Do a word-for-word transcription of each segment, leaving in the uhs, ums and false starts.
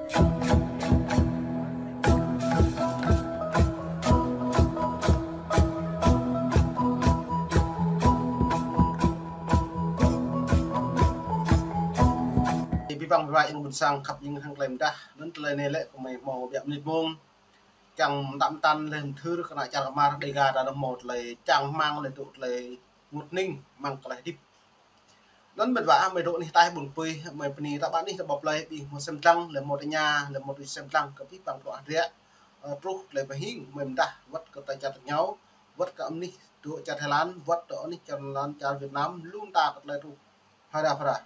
Abih bang ƀing ƀă ayŏng ƀôn sang khăp jing hăng tơlơi mơdah, anŭn tơlơi anai lĕ kơmơi hmâo biă mơnit mông. Kiăng mơtă mơtăn lĕ mơthưr kơ ană čar kơmar Dega ta anŭn hmâo tơlơi čang rơmang lĕ dŏ tơlơi rơngot hning amăng tơlơi hơdip. Anŭn mĕt wa ah, mơi dŏ anih ataih ƀun pui, mơi bơni ta ƀă anih ta ƀơi plơi, ƀing hmâo sem lăng, lĕ hmâo tơña, lĕ hmâo tui sem lăng kơ abih bang bruă hơdră, ơ, truh tơlơi pơhing, mơi mơdah, wơ̆t kơ ta čar tơñao, wơ̆t kơ anih dŏ čar Thái Lan, wơ̆t dŏ anih čar lŏn čar Việt Nam, lŏm ta kơ tơlơi truh phara phara.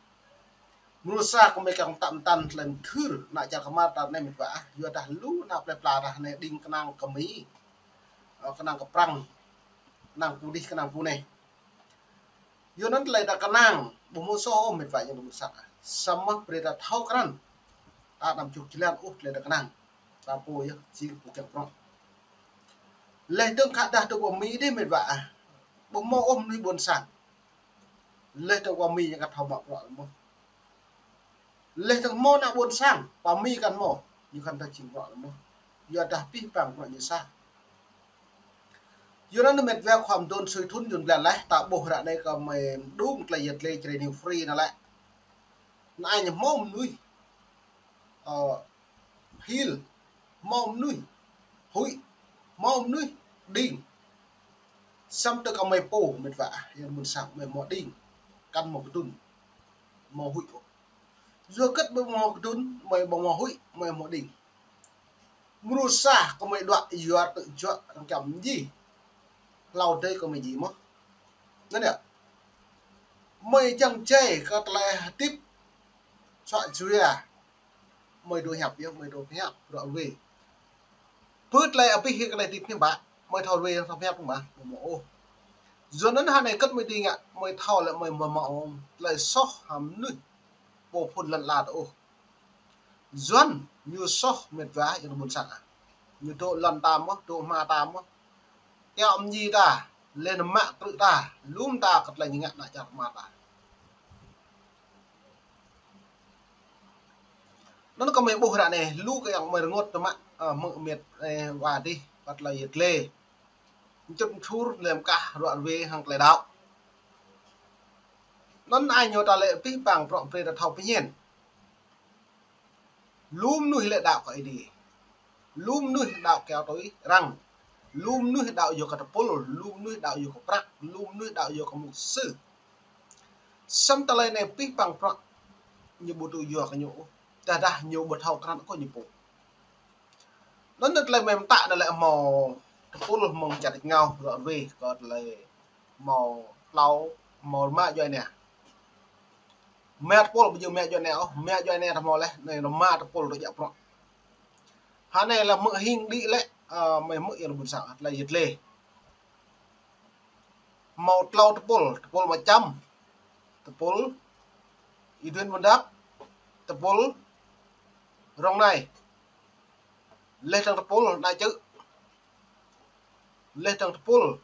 Mrô sa kơmơi kiăng mơtă mơtăn tơlơi mơthưr ană čar kơmar ta anai mĕt wa ah, yua dah lu ană plơi pla ta anai đing kơnang kơmơi, ơ, kơnang kơ Prăng, kơnang pô dih, kơnang pô anai. Yua anŭn tơlơi ta kơnang, ƀu hmâo soh ôh mĕt wa ayŏng ƀôn sang ah. Samơ̆ brơi ta thâo krăn. Ta anăm čuh jơlan ôh tơlơi ta kơnang. Ta pô yơh, jing pô kiăng prŏng. Lĕ dơ̆ng khă dah dŏ pơ Mi dih mĕt wa ah, ƀu hmâo ôh mơnuih ƀôn sang. Lĕ dơ̆ng pơ Mi ñu kăn thâo mă bruă lơ̆m mơ̆n. Lĕ dơ̆ng hmâo ană ƀôn sang, pơ Mi kăn hmâo, ñu kăn thâo jing bruă lơ̆m mơ̆n. Yua dah abih bang bruă ñu sa. Yua anŭn mĕt wa khua mơdôn sui thŭn jun blan laih, ta ƀuh ră anai kơmơi mơđung tơlơi yet lĕ čơrê New Free anŭn lĕ. Anai ñu hmâo mơnuih, ơ, hil, hmâo mơnuih huĭ, hmâo mơnuih đing. Samơ̆ tơ kơmơi pô mĕt wa ah, ayŏng ƀôn sang, mơi hmâo đing, kăn hmâo kơdŭn, hmâo huĭ ôh. Yua hơget mơi ƀu hmâo kơdŭn, mơi ƀu hmâo huĭ, mơi hmâo đing? Mrô sa kơmơi đuaĭ yua tơjuă arăng čăm ji. Hlâo dơi kơmơi ji mơ̆n. Anŭn yơh. Mơi čang jai kơ tơlơi hơdip suă jua. Mơi dŏ hiăp yơh, mơi dŏ hiăp, ră ruai. Pơ tơlơi abih kơ tơlơi hơdip anai ƀă, mơi thâo ruai, thâo hiăp ƀă, ƀu hmâo ôh. Yua anŭn hơnai hơget mơi đing ngă, mơi thâo lĕ mơi hmâo mă ôh tơlơi soh hăng mơnuih pô phŭn lŏn ala ta ôh. Yuan ñu soh mĕt wa ayŏng ƀôn sang ah. Ñu dŏ lŏn ta mơ̆n, dŏ hma ta mơ̆n. Kiaŏ mơñi ta, lĕ nao mă krư̆ ta, lŏm ta kơ tơlơi ñu ngă ană čar kơmar ta. Anŭn kơmơi ƀuh ră anai, lu kơ ayŏng mơi rơngot tơmă, ơ, hmư̆ mĕt, ơ, wa dih, pơ tơlơi yet lĕ. Mčŭt mčur lĕ mơkah ră ruai hăng tơlơi đaŏ. Anŭn ai ñu ta lĕ abih bang bruă brơi ta thâo pơñen. Lu mơnuih lĕ đaŏ kơ Ơi Adai. Lu mơnuih đaŏ kiaŏ tui arăng. Lu mơnuih đaŏ yua kơ tơpul, lu mơnuih đaŏ yua kơ prăk, lu mơnuih đaŏ yua kơ mục sư. Samơ̆ tơlơi anai abih bang bruă ñu ƀu tŭ yua kơ ñu ôh. Tơdah ñu ƀu thâo krăn kơ ñu pô. Anŭn tơlơi mơi mơtă anŭn lĕ hmâo tơpul mơ̆ng čar tač rơngiao ră ruai kơ tơlơi hmâo tlâo, hmâo rơma djuai ania. Rơma tơpul ƀu djơ̆ rơma djuai ania ôh, rơma djuai ania ta hmâo laih, anai rơma tơpul ta djă bruă. Hơnai lĕ hmư̆ hing đĭ lĕ, ơ, mơi hmư̆ ayŏng ƀôn sang, tơlơi yet lĕ. Hmâo tlâo tơpul, tơpul Mă Čăm, tơpul Y Duen Bun Dap, tơpul Rong Nai. Laih dơ̆ng tơpul Nai Čư̆. Laih dơ̆ng tơpul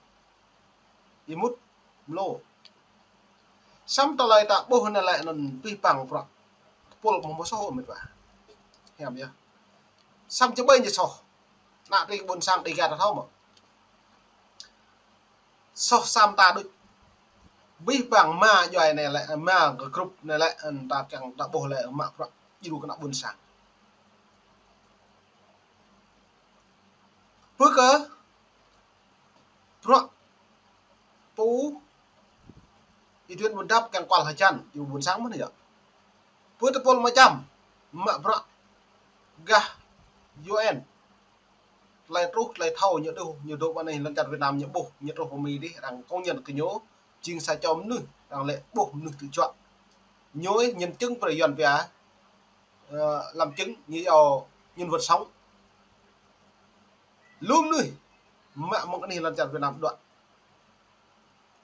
Y Mŭt Mlô. Samơ̆ tơlơi ta ƀuh anai lĕ anŭn abih bang bruă tơpul ƀu hmâo soh ôh mĕt wa. Hiam yơh. Samơ̆ čơƀai ñu soh. Ană tring ƀôn sang Dega ta thâo mơ̆n. Soh samơ̆ ta đôč. Abih bang rơma djuai anai lĕ, rơma kơ grup anai lĕ, ơ, ta kiăng ta ƀuh lĕ mă bruă djru kơ ană ƀôn sang. Pơ kơ bruă pô Y Duen Bun Dap kiăng kual hơjăn, djru ƀôn sang mơ̆n yơh. Pơ tơpul Mă Čăm, mă bruă gah U N. Tơlơi truh, tơlơi thâo ñu dŏ, ñu dŏ pơ anai lŏn čar Việt Nam ñu ƀuh, ñu truh pơ Mi dih, arăng công nhận kơ ñu jing sa čô mơnuih, arăng lĕ ƀuh mơnuih tơjuă. Ñu nhân chứng pơ Yuan pia, ơ, làm chứng ñu yua nhân vật sống. Lu mơnuih mă mơ̆ng anih lŏn čar Việt Nam đuaĭ.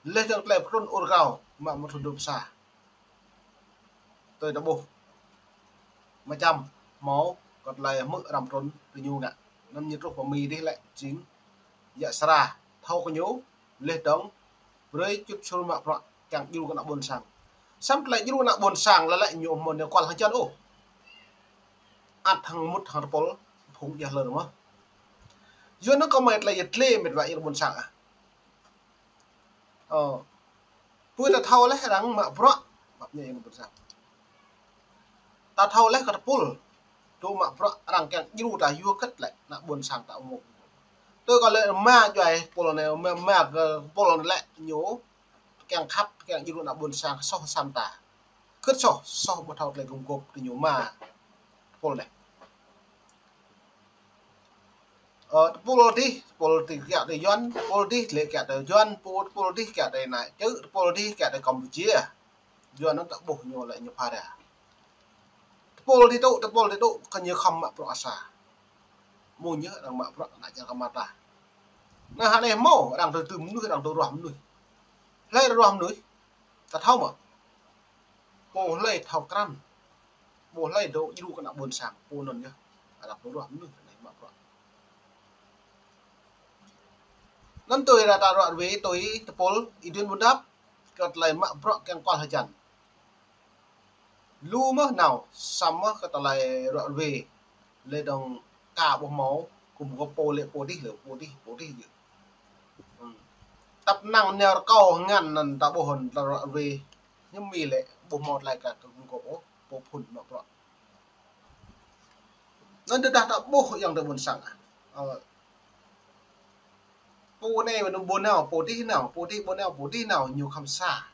Laih dơ̆ng tơlơi pơtrŭn ur krao, mă mơ̆ng thŭn dua pluh sa. Tui ta ƀuh. Mă Čăm, hmâo kơ tơlơi hmư̆ răm trŭn tơ ñu ngă. Anŭn ñu truh pơ Mi dih lĕ jing djă sra, thâo kơ ñu, laih dơ̆ng brơi čŭt čur mă bruă kiăng djru kơ ană ƀôn sang. Samơ̆ tơlơi djru ană ƀôn sang lĕ lĕ ñu hmâo anai kual hơjăn ôh. ăt hăng mŭt hăng tơpul phung djă lơ mơ̆. Yua anŭn kâo mă tơlơi yăt lĕ mĕt wa ih ƀôn sang ah. Ơ. Pui ta thâo lĕ arăng mă bruă, mă bruă ñu ƀôn sang. Ta thâo lĕ kơ tơpul, tŭ mă bruă arăng kiăng djru ta yua kơ lĕ ană ƀôn sang ta ung ngŏ. Tui kâo lĕ mă djuai tơpul anai, mă, mă kơ tơpul anai lĕ ñu kiăng khăp, kiăng djru ană ƀôn sang soh sam ta. Kơ soh, soh ƀu thâo tơlơi gum gôp tơ ñu mă tơpul anai. Ơ, tơpul dih, tơpul dih kiăng tơ Yuan, tơpul dih lĕ kiăng tơ Yuan, tơpul, tơpul dih kiăng tơ anai, čư̆, tơpul dih kiăng tơ Kampuchia. Yuan anŭn ta ƀuh ñu lĕ ñu phara. Tơpul dih tŭ, tơpul dih tŭ, kơ ñu khŏm mă bruă sa. Mơ̆ng ñu arăng mă bruă ană čar kơ mă ta. Anai hơnai hmâo, arăng tơ tŭ mơnuih, arăng tơ ruah mơnuih. Hlơi ruah mơnuih, ta thâo mơ̆. Pô hlơi thâo krăn. Pô hlơi dŏ djru kơ ană ƀôn sang, pô anŭn yơh. Arăng tơ ruah mơnuih, anai mă bruă. Anŭn tui ră ta ruă rơwe tui tơpul Y Duen Bun Dap, kơ tơlơi mă bruă kiăng kual hơjăn. Lu mơ̆ nao, samơ̆ kơ tơlơi ruă rơwe, lĕ dong ka ƀuh hmâo, kơ mơ̆ pô lĕ pô dih lĕ, pô dih, pô dih yơh. Hmm. Tăp năng nao rơkâo hơngăn anŭn ta ƀuh hŏn ta ruă rơwe, ñu mĭn lĕ ƀuh hmâo tơlơi ka kơ gum gôp ôh, pô phŭn mă bruă. Anŭn tơdah ta ƀuh yang tơ ƀôn sang ah. Ơ. Pô anai ƀu nao, pô dih nao, pô dih ƀu nao, pô dih nao, ñu khŏm sa.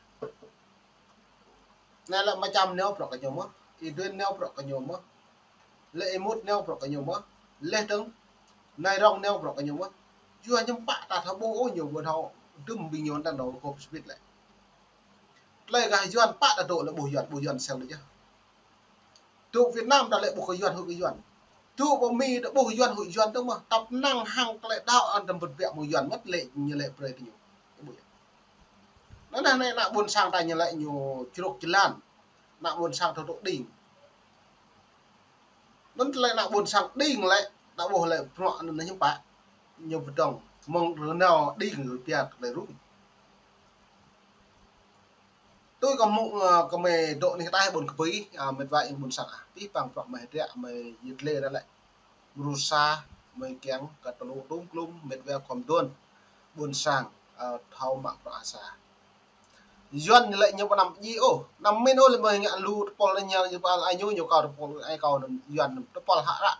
Anai lĕ Mơčăm nao bruă kơ ñu mơ̆, Y Duen nao bruă kơ ñu mơ̆, lĕ Y Mut nao bruă kơ ñu mơ̆, lĕ tơ̆ng Nai Rong nao bruă kơ ñu mơ̆. Yua ñu pă ta thâo ƀuh ôh ñu ƀu thâo dŭm ƀing ñu ta nao kơ pơsbit lĕ. Tơlơi gah Yuan pă ta dŏ lĕ ƀuh Yuan, ƀuh Yuan sel lĕ yơh. Dŏ Việt Nam ta lĕ ƀuh kơ Yuan huĭ kơ Yuan. Dŏ pơ Mi ta ƀuh Yuan huĭ Yuan tơ mơ̆. Tăp năng hăng tơlơi đaŏ anŭn tơm bơ̆t biă mơ̆ng Yuan mơ̆t lĕ ñu lĕ brơi kơ ñu. Ƀuh yơh. Anŭn anai ană ƀôn sang ta ñu lĕ ñu črôk jơlan. Ană ƀôn sang ta dŏ đing. Anŭn tơlơi ană ƀôn sang đing lĕ, ta ƀuh lĕ bruă anŭn ñu pă. Ñu pơdơ̆ng. Mơ̆ng rơnau đing rơpiă tơlơi rŭng. Tui kơ mơ̆, ơ, kơ mơi dŏ anih ataih ƀôn Kơbui, a, mĕt wa ih ƀôn sang ah. Pih pang bruă mơi hơdră mơi yit lĕ ră lĕ. Mrô sa mơi kiăng kơ tơlŭ tŭm klŭm mĕt wa khŏm dŏn ƀôn sang, ơ, thâo mă bruă sa. Yuan ñu lĕ ñu pơnăm djai ôh. Anăm min ôh lĕ mơi ngă lu tơpul anai ñu, ñu pal ai ñu, ñu kâo tơpul ai kâo anŭn Yuan anŭn tơpul hă ră.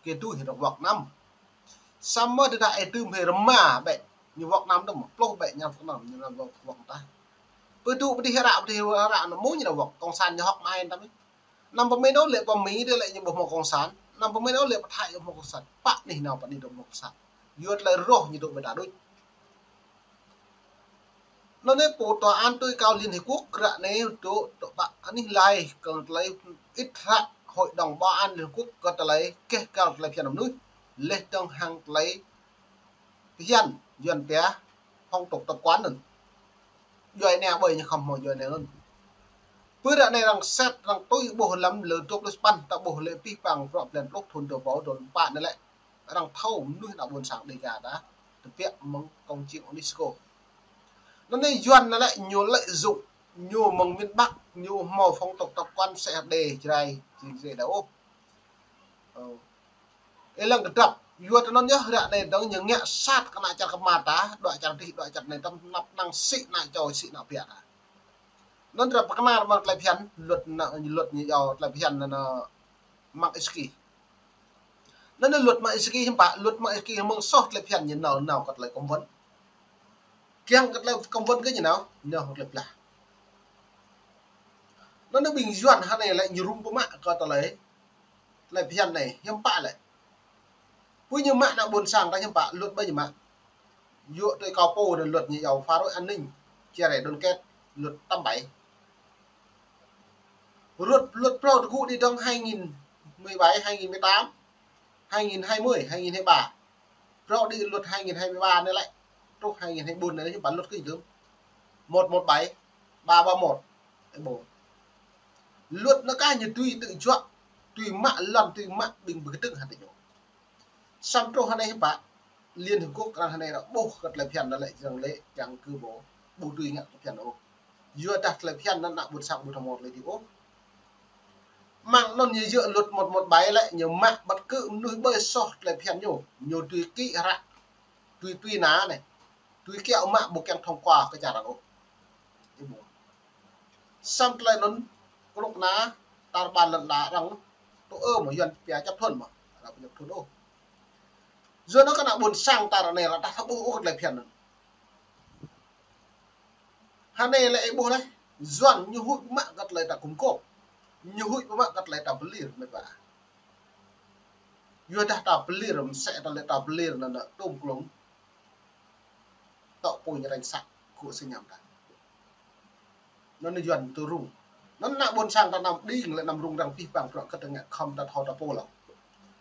Kơ tui hĭ rơwŏk anăm. Samơ̆ tơdah ih tŭm hĭ rơma bĕ. Ñu wŏk anăm tơm pluh bĕ ñu wŏk anăm, ñu wŏk, wŏk tah. Pơtŭ pơdih ră, pơdih ră anŭn mơ̆ ñu wŏk, cộng sản ñu hŏk mai anŭn tơm. Anăm pơmin ôh lĕ pơ Mi tơ lĕ ñu ƀu hmâo cộng sản. Anăm pơmin ôh lĕ pơ Thái ñu hmâo cộng sản. Pă anih nao pơ anih dŏ hmâo cộng sản. Yua tơlơi roh ñu dŏ ƀơi ta đôč. Anŭn anai pô tòa án tui kâo Liên Hiệp Quốc ră anai dŏ, dŏ pă anih lai kơ tơlơi ĭt hră Hội đồng Bảo an Liên Hợp Quốc kơ tơlơi keh kal tơlơi phiăn mơnuih. Leh dơ̆ng hăng tơlơi phiăn Yuan pia phong tục tập quán anŭn. Djuai ania ƀơi ñu khŏm hmâo djuai ania anŭn. Pơ ră anai arăng set arăng tui ƀuh lăm lơ dua pluh sapăn ta ƀuh lĕ pih pang prŏ blan pluh thŭn dua rơbâo dua pluh pă anai lĕ. Arăng thâo mơnuih ană ƀôn sang Đêga ta tơbiă mơ̆ng công trình UNESCO. Anŭn anai Yuan anai lĕ ñu lợi dụng, ñu mơ̆ng miền Bắc, ñu hmâo phong tục tập quán sĕ đê Jrai, Jrai đa ôh. Ơ. Ih lăng kơdrăp, yua tơ anŭn yơh ră anai dơ̆ng ñu ngă sat kơ ană čar kơ mă ta, dua čar dih, dua čar anai tơm năp năng sĭ ană čô sĭ ană biă ta. Anŭn ră pơkơnar mă tơlơi phiăn, luật ană, luật ñu yua tơlơi phiăn anŭn, anŭn Magnitsky. Anŭn anai luật Magnitsky hiư̆m pă, luật Magnitsky mơ̆ng soh tơlơi phiăn ñu nao, nao kơ tơlơi cấm vận. Kiăng kơ tơlơi cấm vận kơ ñu nao, nao kơ tơlơi blah. Anŭn anai ƀing Yuan hă anai lĕ ñu rŭng pơmă kơ tơlơi, tơlơi phiăn anai hiư̆m pă lĕ. Pui ñu mă ană ƀôn sang ta hiư̆m pă, luật ƀơi ñu mă. Yua tui kâo pô anŭn luật ñu yua phá rối an ninh, chia rẽ đoàn kết, luật tám bảy. Luật, luật phrâo tơgŭ đĭ dơ̆ng hai nghìn mười bảy, hai nghìn mười tám, hai nghìn hai mươi, hai nghìn hai mươi ba. Phrâo đĭ luật hai nghìn hai mươi ba anai lĕ, truh hai nghìn hai mươi bốn anai lĕ hiư̆m pă luật kơ ñu tơm. Một một bảy, ba ba một. Ơ ƀuh. Luật anŭn kah ñu tui tơjuă, tui mă lŏn, tui mă ƀing pơkơdơ̆ng hă tơ ñu. Samơ̆ truh hơnai hiư̆m pă, Liên Hiệp Quốc arăng hơnai arăng ƀuh kơ tơlơi phiăn anŭn lĕ, arăng lĕ, čang kơ ƀu, ƀu dưi ngă tơlơi phiăn ôh. Yua dah tơlơi phiăn anŭn ană ƀôn sang ƀu thâo hmâo tơlơi djơ̆ ôh. Mơ̆ng anŭn ñu yơh luật một một bảy lĕ, ñu mă bất cứ mơnuih ƀơi soh tơlơi phiăn ñu, ñu tui kĭ hră, tui tui na anai, tui kiaŏ mă ƀu kiăng thông qua kơ čar arăng ôh. Samơ̆ tơlơi anŭn, kơnuk kơna, tar ƀar lŏn ala arăng, tŭ ơ mơ̆ Yuan pia chấp thuận mơ̆, arăng pia chấp thuận ôh. Yua anŭn kơ ană ƀôn sang ta ră anai ră tah thâo ƀuh ôh kơ tơlơi phiăn anŭn. Hơnai lĕ ih ƀuh laih, Yuan ñu huĭ pơmă kơ tơlơi ta gum gôp. Ñu huĭ pơmă kơ tơlơi ta pơlir mĕt wa. Yua dah ta pơlir, mơsĕ tơlơi ta pơlir anŭn anŭn tôm klung. Tŏ pui ñu ranh săk, kơ si ñăm ta. Anŭn Yuan tŭ rŭng. Anŭn ană ƀôn sang ta anăm đing lĕ anăm rŭng răng pih păng prăk kơ tơngă khŏm ta thâo ta pô lŏ.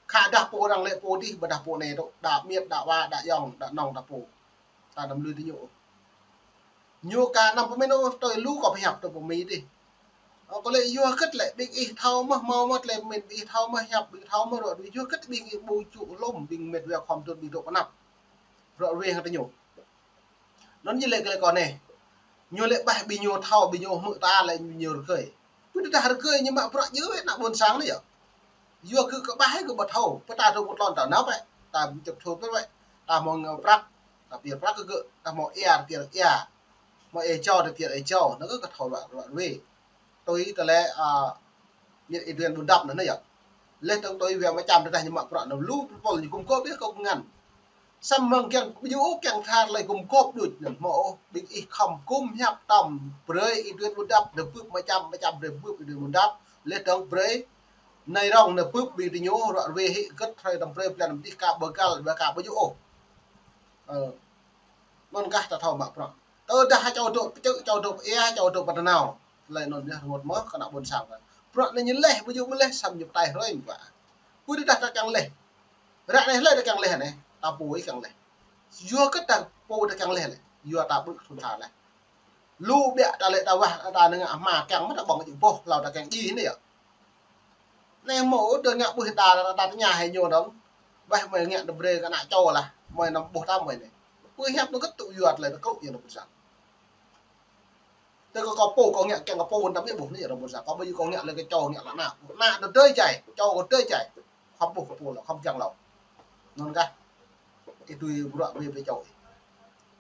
Khă dah pô arăng lĕ pô dih, ƀôdah pô anai tŭ, đa miêt, đa wa, đa yŏng, đa nŏng ta pô. Ta anăm lui tơ ñu. Ñu ka anăm pơmĭn ôh, tui lu kâo pơhiăp tui pơmĭn dih. Ơ, kâo lĕ yua hơget lĕ ƀing ih thâo mơ̆, hmâo mơ̆ tơlơi pơmĭn, ƀing ih thâo mơ̆ hiăp, ƀing ih thâo mơ̆ ră ruai, yua hơget ƀing ih ƀu čŭ lŏm ƀing mĕt wa khŏm tŭ ƀing dŏ pơ anăp. Ră ruai hăng tơ ñu. Anŭn ñu lĕ kơ lĕ kâo anai. Ñu lĕ ƀah ƀing ñu thâo, ƀing ñu hmư̆ ta lĕ ñu rơgơi. Pơ tơdah rơgơi ñu mă bruă djơ̆ wơ̆t ană ƀôn sang anai yơh. Yua kơ kơ ƀah kơ ƀu thâo, pơ ta dŏ pơ tlôn ta nao pĕ. Ta chấp thuận pĕ wơ̆t. Ta hmâo ngă prăk, ta pơyơr prăk kơ gơ̆, ta hmâo ia, ta pơyơr ia. Hmâo ia čô, ta pơyơr ia čô. Anŭn kơ kơ thâo ruă, ruă ruai. Tui tơlơi, a, miêt Y Duen Bun Dap anŭn yơh. Leh tơ̆ng tui wia mơčăm tơdah ñu mă bruă anŭn lu pơpul ñu gum gôp biă kơ ngăn. Samơ̆ mơ̆ng kiăng ƀu djơ̆ ôh kiăng tha tơlơi gum gôp đôč anŭn hmâo ôh, ƀing ih khŏm gum hiăp tơm brơi Y Duen Bun Dap, nao bưp mơčăm, mơčăm brơi bưp Y Duen Bun Dap, leh tơ̆ng brơi anai rŏng nao bưp ƀing tơ ñu, ră ruai hĭ hơget hrơi tơ̆ng brơi blan năm dih ka bơgal, ƀa ka ƀu djơ̆ ôh. Ơ, anŭn kah ta thâo mă bruă. Tơdah čô dŏ pơčơ̆, čô dŏ pơ ia, čô dŏ pơ tơnao. Tơlơi anŭn yơh rơngot mơ̆ kơ ană ƀôn sang ta. Bruă anai ñu leh, ƀu djơ̆ ƀu leh, samơ̆ ñu pơtai hrơi mơ̆ ƀă. Pơ tơdah ta kiăng leh. Ră anai hlơi ta kiăng leh anai, ta pô ih kiăng leh. Yua hơget ta pô ta kiăng leh lĕ. Yua ta ƀu thun tha leh. Lu biă ta lĕ ta wah ta nao ngă hma kiăng mơ̆ ta ƀơ̆ng jing boh hlâo ta kiăng djai anai yơh. Anai hmâo ôh ta ngă ƀuh ta, ta tơña hĭ ñu dơ̆ng. Wah mơi ngă ta brơi kơ ană čô lah. Mơi anăm ƀuh ta mơi anai. Pơhiăp anŭn kơ tŭ yua tơlơi ta kơnuk yơh ană ƀôn sang. Tơ kơ kâo pô kâo ngă kiăng kơ pô anŭn ta mơ̆ ƀuh anai yơh ană ƀôn sang. Kâo ƀu djơ̆ kâo ngă lĕ kơ čô ngă lă ană. Ană ta tơdơi jai, čô kâo tơdơi jai. Khŏm ƀuh kơ pô lŏ, khŏm kiăng lŏ. Anŭn kah. Ih tui bruă wai pơ čô ih.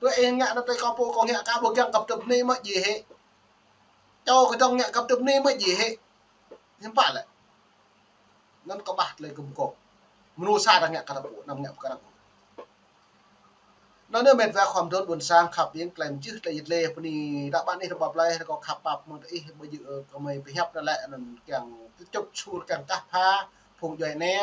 Tui ih ngă anŭn tơ kâo pô kâo ngă ka ƀu kiăng kăp tơ̆p anai mơ̆ djai hĭ. Čô kơ dŏng ngă kăp tơ̆p anai mơ̆ djai hĭ. Hiư̆m pă lĕ. Anŭn kơ ƀah tơlơi gum gôp. Mơnuih sa ta ngă kơ ta pô, anăm ngă pơ kơ arăng. Anŭn anai mĕt wa khŏm dŏ ƀôn sang khăp ƀing tơlơi mơčih tơlơi yit lĕ pơ anai ră ƀă anai rơbap lĕ rơkâo khăp pap mơ̆ng tơ ih ƀu djơ̆ kơ mơi pơhiăp anŭn lĕ anŭn kiăng tơčŭp čur kiăng kah pha phung djuai anai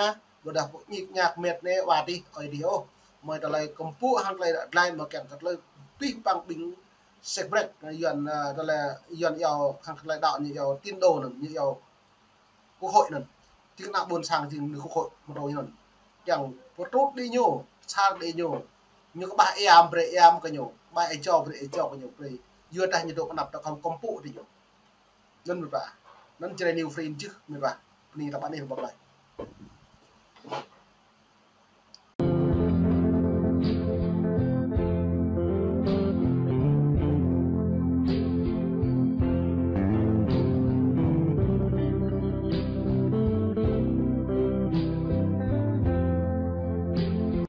ƀôdah phung ñik ñak mĕt anai wa dih ơi dih ôh. Mơi tơlơi kơmpŭ hăng tơlơi ră glai mơi kiăng kơ tơlơi pih păng ƀing sek brek Yuan, ơ, tơlơi Yuan iâu hăng tơlơi đaŏ ñu iâu tín đồ anŭn ñu iâu quốc hội anŭn. Jing ană ƀôn sang jing nư quốc hội mơdrô ñu anŭn. Kiăng pơtrut đĭ ñu, sar đĭ ñu. Ñu kơ ƀah ia brơi ia kơ ñu, ƀah ia čô brơi ia čô kơ ñu, brơi. Yua dah ñu dŏ pơ anăp ta khŏm kơmpŭ đĭ ñu. Anŭn mĕt wa. Anŭn Jrai New Free jih mĕt wa. Pơ anai ră ƀă anai rơbap lĕ.